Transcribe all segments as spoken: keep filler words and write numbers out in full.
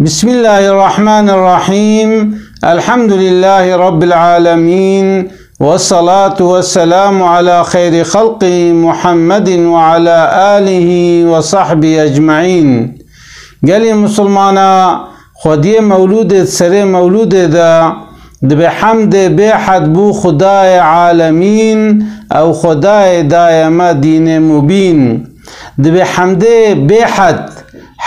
بسم الله الرحمن الرحيم. الحمد لله رب العالمين. والصلاة والسلام على خير خلقه محمد وعلى آله وصحبه أجمعين. Gelê Musulmana, xwediyê Mewlûdê di serê Mewlûdê de dibe hemdê bêhed bû Xwedayê alemîn, ew Xwedayê daye me dînê mubîn. Dibe hemdê bêhed,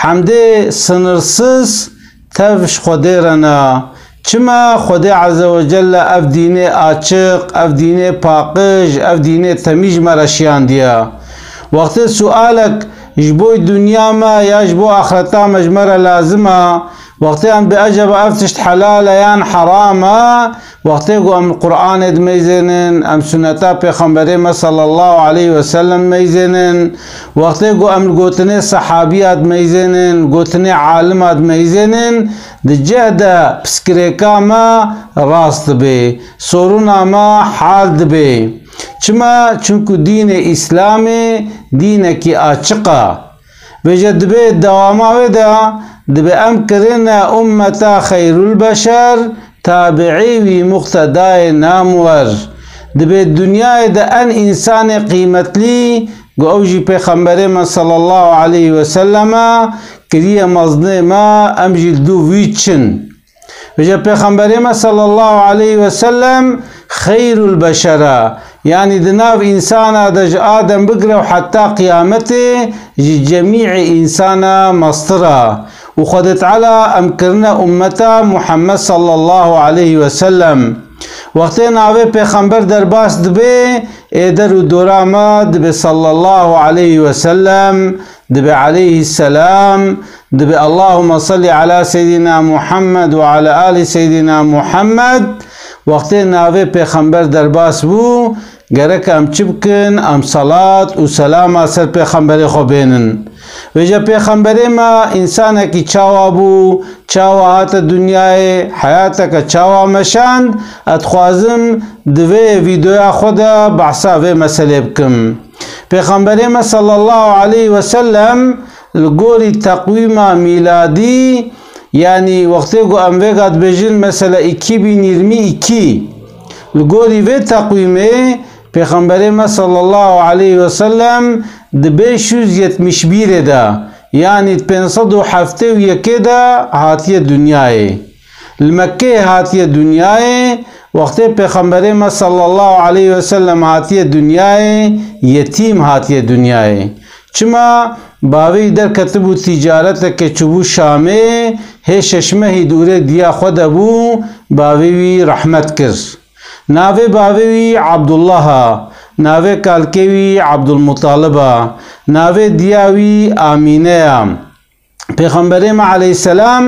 hemdê sinirsiz tev ji Xwedê re ne. Çima Xwedê Azze ve Celle ev dînê açiq, ev dînê paqij, ev dînê temî ji me re şiyandiye? Wextê sualek ji bo dinya me ya ji bo axireta me ji me re lazim e, wextê em bi eceba ev tişt helal e yan heram e, wextê ku em li Qur'anê dimeyzênin, em sunneta Pêxemberê me sallallahu aleyhi ve sellem dimeyzênin, wextê ku em li gotinê sehabiya dimeyzênin, gotinê alima dimeyzênin, di cih de piskirêka me rast dibe, soruna me hal dibe. Çima? Çunku dînê Îslamê dînekî açiq e. Vêce dibe dewama wê de dibe em kirine ummeta xeyrul beşer, tabiî wî muqtedayê namwer. Dibe dinyayê de en însanê qîmetlî, ku ew jî Pêxemberê me sallallahu aleyhi ve sellem e, kiriye mezinê me, em jî li dû wî çin. Vêce Pêxemberê me sallallahu aleyhi ve sellem xeyrul beşer e. Yanî di nav însana de ji Adem bigire û heta qiyametê ji cemîê însana mestir e. Û Xwedê Teala em kirine ummeta Muhammed sallallahu aleyhi ve sellem. Wextê navê Pêxember derbas dibe, ê der û dora me dibe sallallahu aleyhi ve sellem, dibe aleyhisselam, dibe Allahümme salli ala seyyidina Muhammed ve ala ali seyyidina Muhammed. Wextê navê Pêxember derbas bû, gerek em çi bikin? Em salat û selama ser Pêxemberê xwe bênin. Vêce Pêxemberê me însanekî çawa bû, çawa hate dinyayê, heyateke çawa meşand, ez dixwazim di vê vîdeoya xwe de behsa vê meselê bikim. Pêxemberê me sallallahu aleyhi ve sellem li gorî teqwîma mîladî, yanî wextê ku em vêga dibêjin mesela iki bin yirmi iki, li gorî vê teqwîmê Pêxemberê me sallallahu aleyhi ve sellem di beş yüz yetmiş bir de, yanî di pênc sed û heftê û yekê de hatiye dinyayê. Li Mekkeyê hatiye dinyayê, wextê Pêxemberê me sallallahu aleyhi ve sellem hatiye dinyayê, yetîm hatiye dinyayê. Çima? Bavê wî derketibû tîcareteke çûbû Şamê, hê şeş mehî dûrê diya xwe de bû, bavê wî rehmet kir. Navê bavê wî Abdullah e, navê kalkê wî Abdulmutalib e, navê diya wî Amîne ye. Pêxemberê me aleyhisselam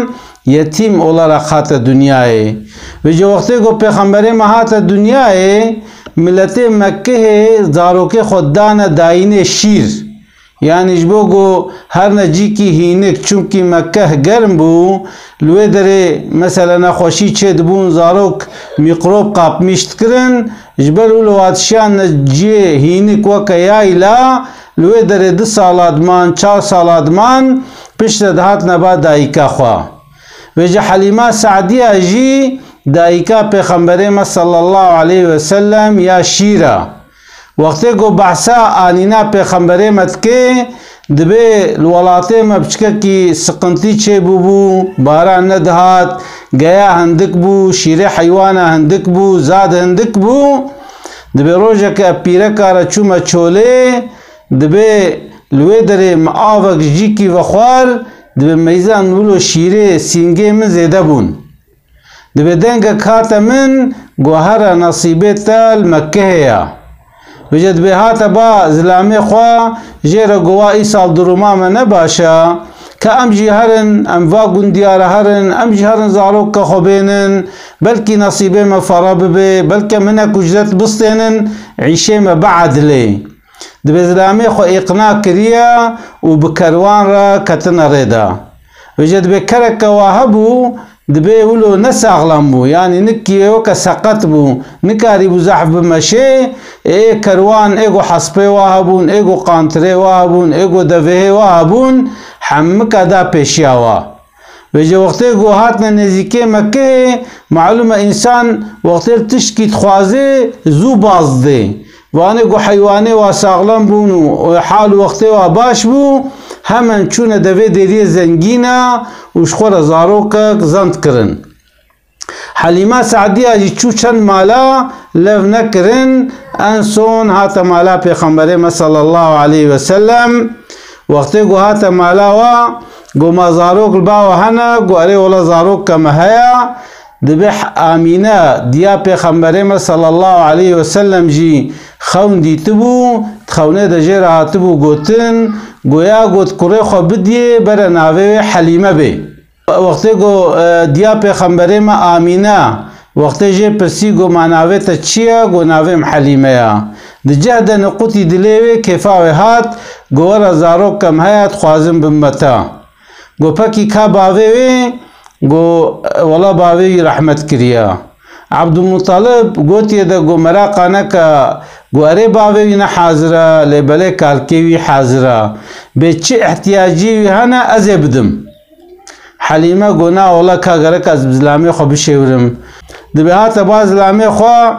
yetîm olarak hate dinyayê. Vêce wextê ku Pêxemberê me hate dinyayê, miletê Mekkehê zarokê xwe dane dayînê şîr. Yanî ji bo ku herne cîkî hînik, çunkî Mekkeh germ bû, li wê derê mesela nexweşî çêdibûn, zarok mîkrob kapmîş dikirin, ji ber wilo hatişiyan cihê hînik weke yayla, li wê derê du sala diman, çar sala diman, piştre dihatine ba dayika xwe. Vêce Helîma Sadiya jî dayika Pêxemberê me sallallahu aleyhi ve sellem ya şîr e. Wextê ku behsa anîna Pêxemberê me dike, dibê li welatê me piçkekî siqintî çêbûbû, baran nedihat, geya hindik bû, şîrê heywana hindik bû, zad hindik bû. Dibê rojeke pîreka re çûme çolê, dibê li wê derê min avek ji cîkî vexwar, dibê meyzan wilo şîrê sîngê min zêde bûn. Dibê dengek hate min, got, here nesîbê te li Mekkehê ye. Vêce dibê hate ba zilamê xwe, jê re got, wa îsal duruma me ne baş e, ka em jî herin, em va gundiya re herin, em jî herin zaroka xwe bênin, belkî nesîbê me fere bibe, belke hinek ucret bistênin, îşê me biedilê. Dibê zilamê xwe îqna kiriye û bi kerwan re ketine rê de. Vêce dibê kereke wa hebû, dibê wilo ne saxlem bû, yanî nikî weke seqet bû, nikarîbû zehf bimeşê, ê kerwan, ê ku hespê wa hebûn, ê ku qantirê wa hebûn, ê ku devehê wa hebûn, hemika da pêşiya wa. Vêce wextê ku hatine nêzîkê Mekkeyê, malûm e însan wextê li tiştkî dixwaze zû baz dê. Vanê ku heywanê wa saxlem bûn û hal û wextê wa baş bû, hemen çûne devê dêriyê zengîna û ji xwe re zarokek zend kirin. Helîma Sadiya jî çû çend mala, lev nekirin, en son hate mala Pêxemberê me sallallahu aleyhi ve sellem. Wextê ku hate mala wa, got, ma zarok li ba we hene? Got, erê wela zaroka me heye. Dibê Amîne diya Pêxemberê me sallallahu aleyhi ve sellem jî xewn dîtibû, di xewnê de jê re hatibû gotin, goya got, kurê xwe bidiyê, bere navê wê Helîme bê. Wextê ku, e, diya Pêxemberê me Amîne, wextê jê pirsî, got, ma navê te çi ye? Got, navê min Helîme ye. Di cih de niqutî dilê wê, kêfa wê hat, got, were zarokem heye, dixwazim bim me te. Got, pekî ka bavê wê? Got, wela bavê wî rehmet kiriye. Ebdulmutalib gotiye de, got, meraqa neke, got, erê bavê wî ne hazir e, lê belê kalkê wî hazir e. Bê çi ihtiyacî wî hene, ez ê bidim. Helîme got, na wela ka gerek ez bi zilamê xwe bişêwirim. Dibê hate ba zilamê xwe,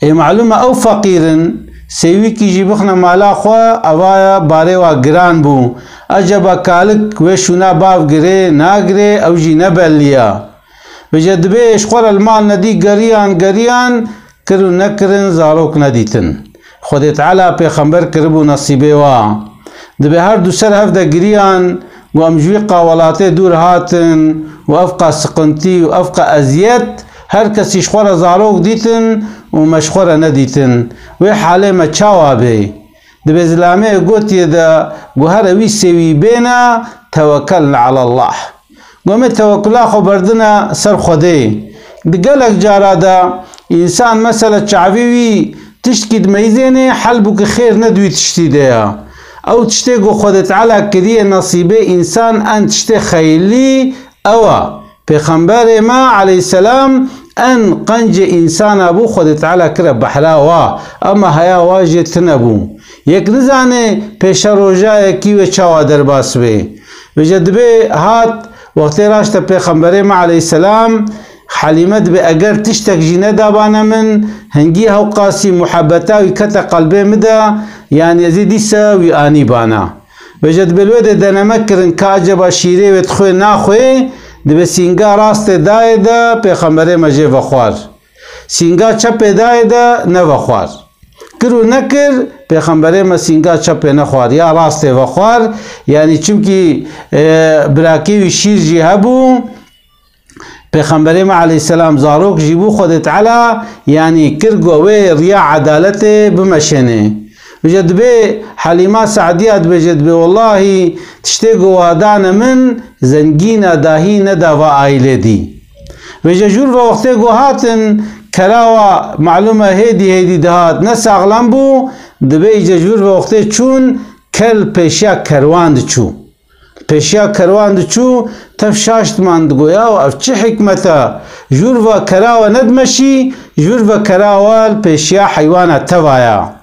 ê malûm e ew feqîr in, sêwîkî jî bixine mala xwe, eva barê wa giran bû. Eceba kalik wê şûna bav girê, nagirê, ew jî ne bellî ye. Vêce dibê ji xwe re li mal nedî geriyan, geriyan, kir û nekirin, zarok nedîtin. Xwedê Teala pêxember kiribû nesîbê wa. Dibê her du ser hev de giriyan, got, em ji wî qa welatê dûr hatin û ev qa siqintî û ev qa eziyet, her kesî ji xwe re zarok dîtin û me ji xwe re nedîtin. Wê halê me çawa bê? Dibê zilamê gotiye de, got, here wî sêwî bêne, tewekelne alallah. Got, em ê tewekula xwe berdine ser Xwedê. Di gelek cara de însan, mesela, çavî wî tiştkî dimeyzênê, helbûkî xêr ne di wî tiştî de ye. Ew tiştê ku Xwedê Teala kiriye nesîbê însan, en tiştê xeyrlî ew e. Pêxemberê me aleyhisselam en qencê însana bû, Xwedê Teala kire behra wa, ema heya wa jê tune bû. Yek nizane pêşerojayekî wê çawa derbas bê. Vêce dibê hat, wextê raşte Pêxemberê me aleyhisselam, Helîme dibê eger tiştek jî nedabane min, hingî hewqasî muhebeta wî kete qelbê min de, yanî ez ê dîsa wî anîbana. Vêce dibê li wê de deneme kirin ka eceba şîrê wê dixwê naxwê, dibê sînga rastê dayê de, Pêxemberê me jê vexwar. Sînga çepê dayê de nevexwar. Kir û nekir, Pêxemberê me sînga çepê nexwar, ya rastê vexwar, yanî çimkî, e, birakê wî şîr jî hebû, Pêxemberê me aleyhisselam zarok jî bû, Xwedê Teala, yanî, kir ku wê riya edaletê bimeşênê. Vêce dibê Helîma Sadiya dibêje, dibê, wellahî, tiştê ku wa dane min, zengîna dahî neda va aîlê dî. Vêce jûr ve wextê ku hatin, kera wa, malûm e, hêdî hêdî dihat, ne saxlem bû, dibê îce jûr ve wextê çûn, ker li pêşiya kerwan diçû. Pêşiya kerwan diçû, tev şaş diman, digo, yaw, ev çi hikmet e? Jûr ve kera we nedimeşî, jûr ve kera we li pêşiya heywana teva ya.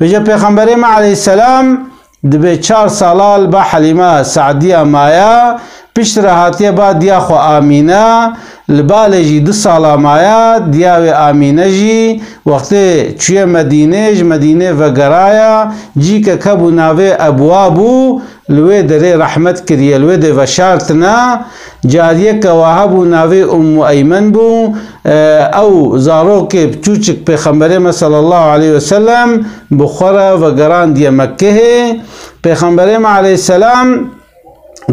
Vêce Pêxemberê me aleyhisselam dibê çar sala li ba Helîma Sadiya maya, piştre hatiye ba diya xwe Amîne, li balê jî du sala maya, diya wê Amîne jî wextê çûye Medînê, ji Medînê vegeraya, cîkek hebû navê Ebwa bû, li wê derê rehmet kiriye, li wê dê veşartine. Cariyeke wa hebû, navê Ummu Eymen bû. E, ew zarokê piçûçik Pêxemberê me sallallahu aleyhi ve sellem bi xwe re vegerandiye Mekkehê. Pêxemberê me aleyhisselam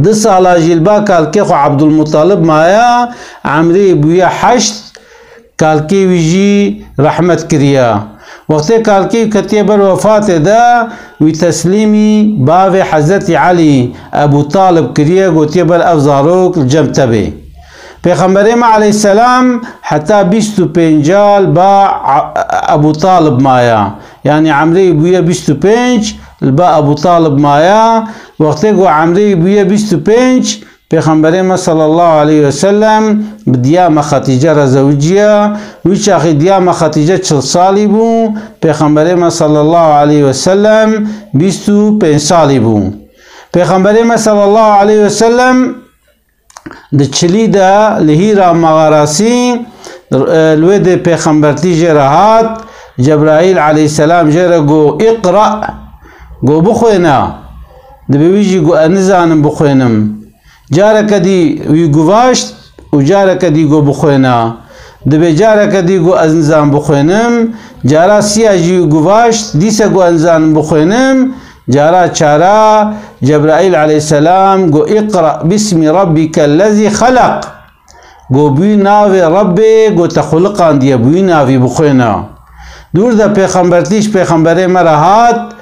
du sala jî li ba kalkê xwe Abdulmuttalib maya, emrê bûye heşt. Kalkê wî jî rehmet kiriye. Wextê kalkê wî ketiye ber wefatê de, wî teslîmî bavê Hezretî Elî, Ebû Talib, kiriye, gotiye, ber ev zarok li cem te bê. Pêxemberê me aleyhisselam heta bîst û pênca li ba A-, Ebû Talib maya. Yanî emrê wî bûye bîst û pênc, li ba Ebû Talib maya. Wextê ku emrê wî bûye bîst û pênc, Pêxemberê me sallallahu aleyhi ve sellem bi diya me Xetîce re zewiciya. Wî çaxî diya me Xetîce çil salî bû. Pêxemberê me sallallahu aleyhi ve sellem bîst û pênc salî bû. Pêxemberê me sallallahu aleyhi ve sellem Di çilî de li Hîra Mağarasî, e, li wê de pêxembertî jê re hat, Cebraîl aleyhisselam jê re got, "Îqra", got, "Bixwêne." Dibê wî jî got, "Ez nizanim bixwênim." Careke dî wî guvaşt û careke dî got, "Bixwêne." Dibê careke dî got, "Ez nizanim bixwênim." Cara siya jî wî guvaşt, dîse got, "Ez nizanim bixwênim." Cara çara Cebraîl aleyhisselam got, "Îqra bismi rabbikellezî xelaq." Got, "Bi wî navê Rebbê got te xuliqandiye, bi wî navî bixwêne." Dûr de pêxembertî ji pêxemberê me re hat,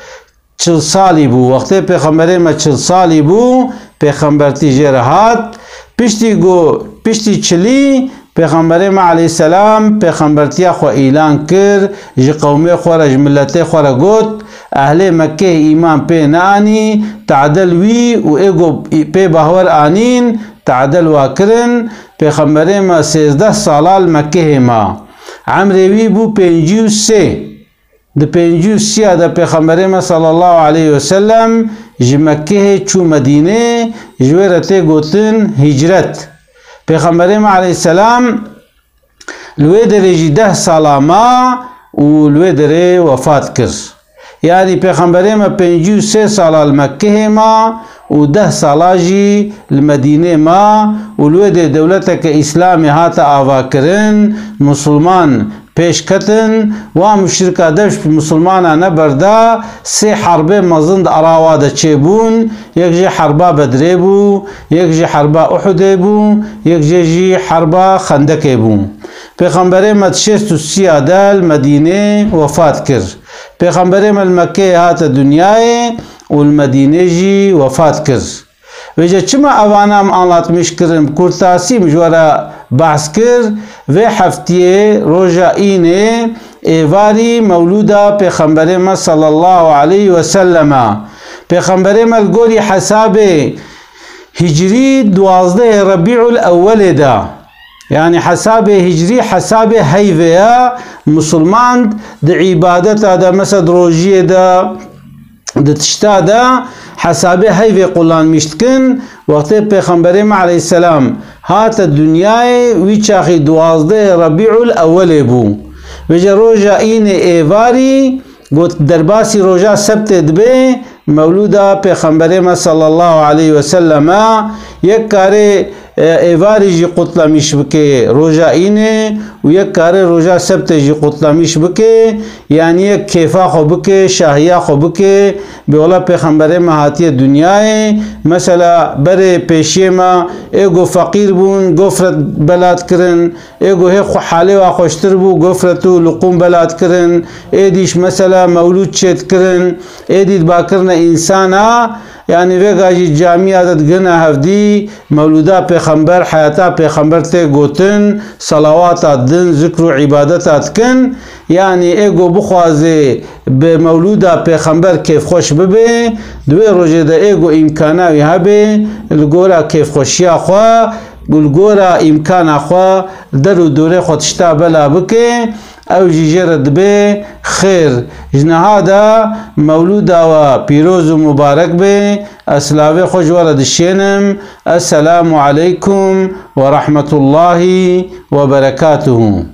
çil salî bû. Wextê pêxemberê me çil salî bû, pêxembertî jê re hat. Piştî got, piştî çilî Pêxemberê me aleyhisselam pêxembertiya xwe îlan kir, ji qewmê xwe re, ji miletê xwe re got, "Ehlê Mekkeyê îman pê neanî, tadel wî û ê ku pê bahwer anîn, tadel wa kirin." Pêxemberê me sêzdeh sala li Mekkehê ma. Emrê wî bû pêncî û sê. Di pêncî û sê ya de Pêxemberê me sallallahu aleyhi ve sellem ji Mekkehê çû Medînê, ji wê re tê gotin hicret. Pêxemberê me aleyhisselam li wê derê jî deh sala ma û li wê derê wefat kir. Yanî Pêxemberê me pêncî û sê sala li Mekkehê ma û deh sala jî li Medînê ma û li wê dê dewleteke Îslamê hate avakirin, Musulman pêş ketin, wa muşrika dev ji misilmana neberda, sê herbê mezin di ara wa de çêbûn, yek jê herba Bedrê bû, yek jî herba Uhudê bû, yek jê jî herba Xendekê bû. Pêxemberê me di şêst û sî ya de li Medînê wefat kir. Pêxemberê me li Mekkeyê hate dinyayê û li Medînê jî wefat kir. Vêce çima evana em anlatmiş kirin, bi kurtasî min ji we re behs kir, vê heftiyê roja înê êvarî mewlûda Pêxemberê me sallallahu aleyhi ve sellem e. Pêxemberê me li gorî hesabê hicrî duwazdehê Rebîul Ewwelê de, yanî hesabê hicrî hesabê heyvê ye, misilman di îbadeta de, mesela di rojiyê de, di tişta de hesabê heyvê qulanmîş dikin. Wextê Pêxemberê me aleyhisselam hate dinyayê, wî çaxî duwazdehê Rebîul Ewwelê bû. Vêce roja înê êvarî got derbasî roja sebtê dibe, mewlûda Pêxemberê me sallallahu aleyhi ve sellem e, yek karê e, êvarî jî qutlamîş bike roja înê û yek kare roja sebtê jî qutlamîş bike, yanî yek kêfa xwe bike, şahiya xwe bike, bê wela Pêxemberê me hatiye dinyayê, mesela berê pêşiyê me ê ku feqîr bûn, gofret belat kirin, ê ku hê xwe halê wa xweştir bû, gofret û luqûm belat kirin, ê dîş mesela mewlûd çêt kirin, ê dî dibakirine însana, yanî vêga jî camiya de digihine hevdî, mewlûda pêxember, heyata pêxember tê gotin, salawata din, zikr û îbadeta dikin. Yanî ê ku bixwaze bi mewlûda pêxember kêfxweş bibe, di wê rojê de ê ku îmkana wî hebe, li gora kêfxweşiya xwe û li gora îmkana xwe der û dorê xwe tişta bela bike. Ew jî jê re dibe xêr. Ji niha de mewlûda we pîroz û mubarek be. Ez silavê xwe ji we re dişênim. Esselamu aleykum ve rahmetullahi ve berekatuhu.